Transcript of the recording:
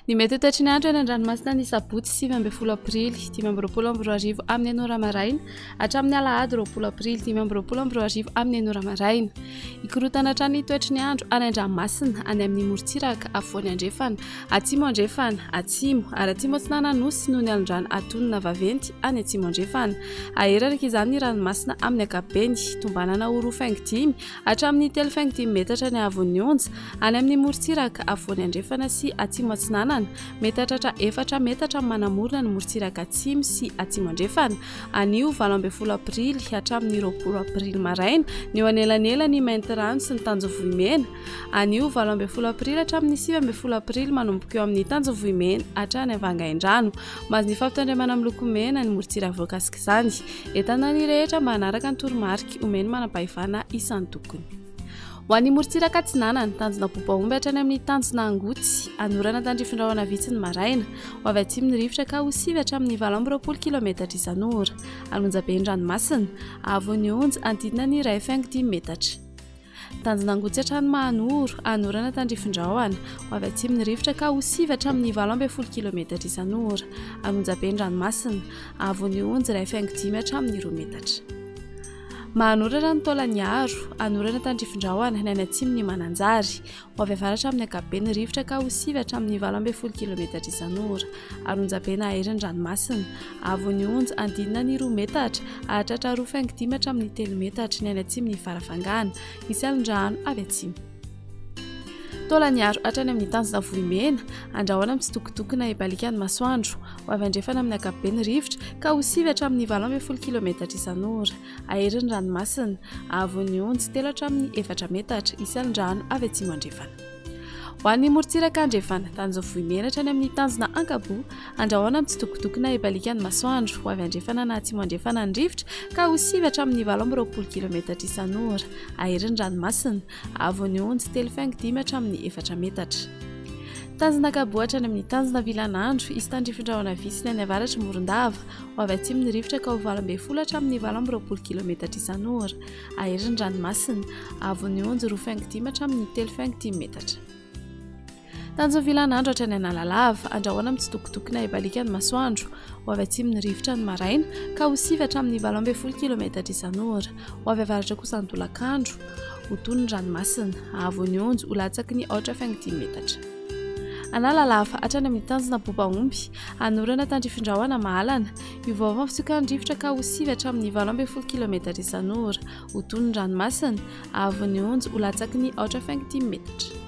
Ny mety ho toetry ny andro eny an-dranomasina ny sabotsy 19 aprily 2025 amin'ny enina ora maraina hatramin'ny alahady 20 aprily 2025 amin'ny enina ora maraina. Hikorontana hatrany ny toetry ny andro any an-dranomasina any amin'ny morontsiraka afovoany andrefana, atsimo andrefana, atsimo ary atsimo atsinanana nosy noho ny alondrano atonina vaventy any atsimo andrefana. Hahery araka izany ny ranomasina amin'ny ankapobeny, tombanana ho roa faingo dimy Hatramin'ny 3,5 metatra ny haavon'ny onja, any amin'ny morontsiraka afovoany andrefana sy atsimo atsinanana. Mety hahatratra efatra metatra ny manamorona ny morontsiraka atsimo sy atsimo andrefana. Anio 18 aprily hatramin'ny 20 aprily maraina ny eo anelanelan'i Maintirano sy ny Tanjovohimena. Anio 18 aprily hatramin'ny 19 aprily manomboka eo amin'ny Tanjovohimena hatrany Vangaindrano. Mahazo ny fampitandremana miloko mena ny morontsiraka voakasik'izany. Entanina ny rehetra mba hanaraka ny toromarika omen'ny manam-pahefana isan-tokony. Ho an'ny morontsiraka atsinanana, tanjona Bobaomby hatrany amin'ny tanjona Angotsy, hanorana tandrifin-drahona vitsy ny maraina. Ho avy atsimo ny rivotra ka ho sivy hatramin'ny 28 kilometatra isan'ora. Alonjabe ny ranomasina. Haavon'ny onja hanodidina ny 1,5 metatra. Tanjona Angotsy hatrany Mahanoro, hanorana tandrifin-drahona. Ho avy atsimo ny rivotra ka ho sivy hatramin'ny 18 kilometatra isan'ora. Anonjabe ny ranomasina. Haavon'ny onja 1,5 hatramin'ny 2 metatra. Mahanorana ny Taolagnaro, hanorana tandrifin-drahona ny any atsimon'i Mananjary. Ho avy avaratra amin'ny ankapobeny ny rivotra ka ho sivy hatramin'ny 18 kilometatra isan'ora. Ary onjabe na hahery ny ranomasina. Haavon'ny onja hanodidina ny 2 metatra, hahatratra 2,5 hatramin'ny 3 metatra ny any atsimon'i Farafangana. Hisy alon-drano avy atsimo. Taolagnaro hatrany amin'ny tanjona Vohimena, andrahona mitsitokotokona hibaliaka ny masoandro. Ho avy andrefana amin'ny ankapobeny ny rivotra ka ho sivy hatramin'ny 18 kilometatra isan'ora. Hahery ny ranomasina. Haavon'ny onja telo hatramin'ny efatra metatra. Hisy alon-drano avy atsimo andrefana. Ho an'ny morontsiraka andrefana, tanjona Vohimena hatrany amin'ny tanjona Ankaboa, andrahona mitsitokotokona hibaliaka ny masoandro. Ho avy andrefana na atsimo andrefana ny rivotra ka ho sivy hatramin'ny 28 kilometatra isan'ora. Hahery ny ranomasina. Haavon'ny onja 3,5 hatramin'ny efatra metatra. Tanjona Ankaboa hatrany amin'ny tanjona Vilanandro, hisy tandrifin-drahona vitsy ny any avaratr'i Morondava. Ho avy atsimo ny rivotra ka ho 18 hatramin'ny 28 kilometatra isan'ora. Hahery ny ranomasina. Haavon'ny onja 2,5 hatramin'ny 3,5 metatra. Tanjon'ny vilanandro hatrany Analalava. Andrahona mitsitokotokona hibaliaka ny masoandro. Ho avy atsimo ny rivotra ny maraina ka ho sivy hatramin'ny 18 kilometatra isan'ora. Ho avy avaratra kosa ny tolakandro. Ho tony ny ranomasina. Haavon'ny onja ho latsaky ny 4,5 metatra. Analalava hatrany amin'ny tanjona Bobaomby, hanorana tandrifin-drahona mahalana. Hiovaova ny fisiokan'ny rivotra ka ho sivy hatramin'ny 18 kilometatra isan'ora. Ho tony ny ranomasina, haavon'ny onja ho latsaky ny 4,5 metatra.